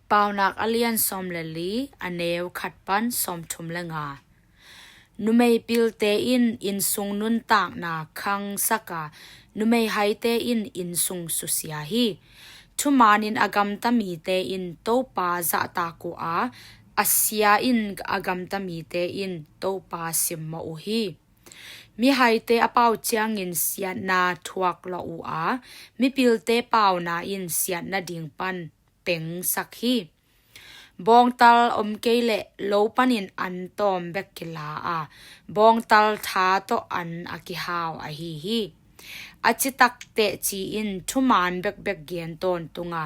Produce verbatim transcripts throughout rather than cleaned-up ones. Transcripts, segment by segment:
Paunak a lian sawm le li, a neu khat pan sawmthum le nga. Numei pilte in innsung nuntakna khangsak a, numei haite in innsung susia hi. Thumaan in a gamta mite in Topa zahtak uh a, a sia in a gamta mite in Topa simmawh uh hi. Mihaite a pau ciangin siatna thuak lawh uh a, mipilte pauna in siatna ding pan pengsak hi. Bawngtal om kei leh lo panin an tawm bek kila a, bawngtal tha tawh an a kihau ahi hi. A citak teci in thumaan bekbek gen tawntung a,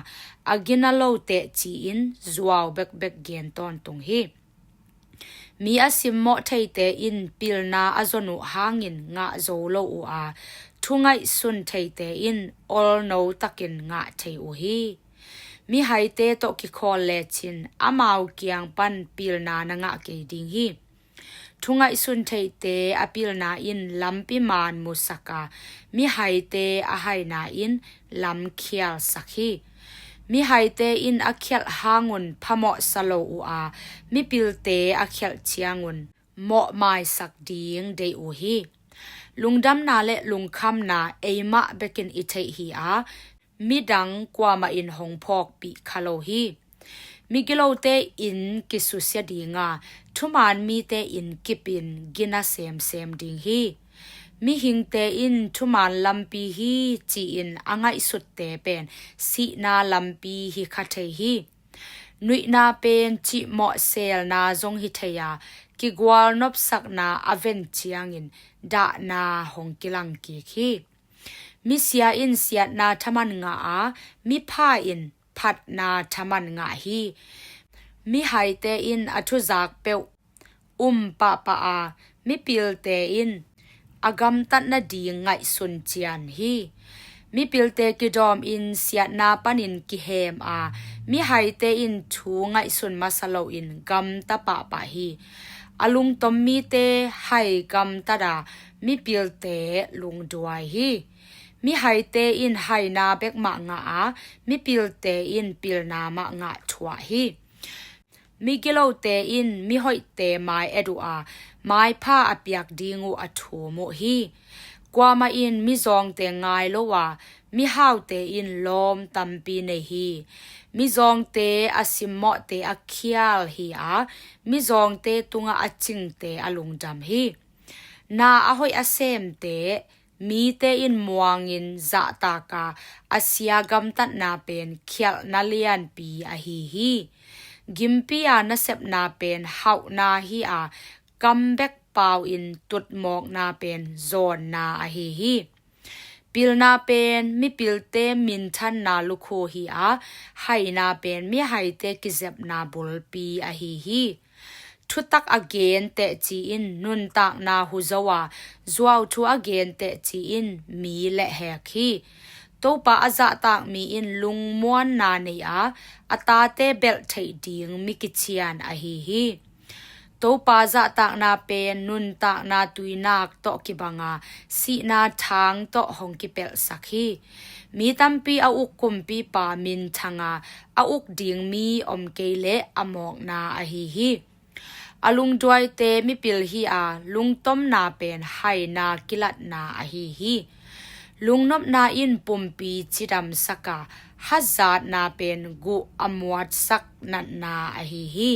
a gina lo teci in zuau bekbek gen tawntung hi. Mi a simmawh theite in pilna a zon uh hangin ngah zo lo uh a, thu ngaihsun theite in olno takin ngah thei uh hi. Mihaite tawh kikhawl lecin amau kiang pan pilna na ngah kei ding hi. Thu ngaihsun theite a pilna in lampi maan musak a, mihaite a haina in lam khialsak hi. Mihaite in a khialh hangun phamawhsa lo uh a, mipilte a khialh ciangun mawhmaisak ding deih uh hi. Lungdamna le lungkhamna eimah bekin i theih hi a, midang kuamah in hong phawkpih kha lo hi. Migilote in kisusia ding a, thumaan mite in kipin gina semsem ding hi. Mihingte in thumaan lampi hi ci-in a ngaihsutte pen sihna lampi hi kha thei hi. Nuihna pen cihmawh selna zong hi thei a, kigual nopsakna a ven ciangin dahna hong kilang kik hi. Misia in siatna thaman ngah a, mipha in phatna thaman ngah hi. Mihaite in a thuzak peuh um pahpah a, mipilte in a gamtat nading ngaihsun cian hi. Mipilte kidawm in siatna panin kihem a, mihaite in thu ngaihsun masa loin gamta pahpah hi. A lungtom mite hai gamtat a, mipilte lungduai hi. Mihaite in haina bek mah ngah a, mipilte in pilna mah ngah thuah hi. Migilote in mihoihte mai et uh a, maipha a piak ding uh a thum uh hi. Kuamah in mizawngte ngai lo a, mihaute in lawm tampi nei hi. Mizawngte a simmawhte a khial hi a, mizawngte tungah a cingte a lungdam hi. Na a hoih a semte mite in muangin zahtak a, a sia gamtatna pen khialhna lianpi ahi hi. Gimpi a nasepna pen hauhna hi a, kam bek pau in tutmawkna pen zawnna ahi hi. Pilna pen mipilte minthanna lukhu hi a, haina pen mihaite kizepna bulpi ahi hi. Thutak a gen teci in nuntakna hu zo a, zuauthu a gen teci in mi lehhek hi. Topa a zahtak mi in lungmuanna nei a, a tate belh theih ding mi kician ahi hi. Topa zahtakna pen nuntakna tuinak tawh kibang a, sihna thang tawh hong kipelhsak hi. Mi tampi a uk kumpipa minthang a, a uk ding mi om kei leh a mawkna ahi hi. A lungduaite mipil hi a, lungtomna pen haina kilatna ahi hi. Lungnopna in pumpi cidamsak a, hazatna pen guh a muatsak natna ahi hi.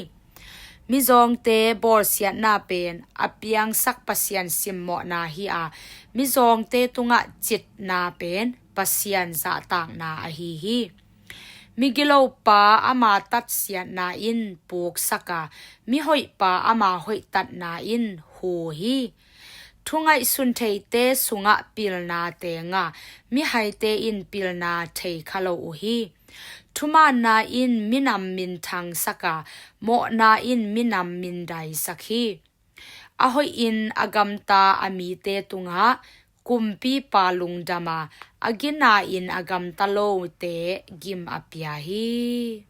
Mizawngte bawlsiatna pen a piangsak Pasian simmawhna hi a, mizawngte tungah citna pen Pasian zahtakna ahi hi. Migilopa ama tatsiatna in puksak a, mihoihpa ama hoihtatna in hu hi. Thu ngaihsun theite sungah pilna teng a, mihaite in pilna thei kha lo uh hi. Thumaanna in minam minthangsak a, mawhna in minam mindaisak hi. A hoihin a gamta a mite tungah kumpipa lungdam a, a gina in a gamta lote gim a pia hi.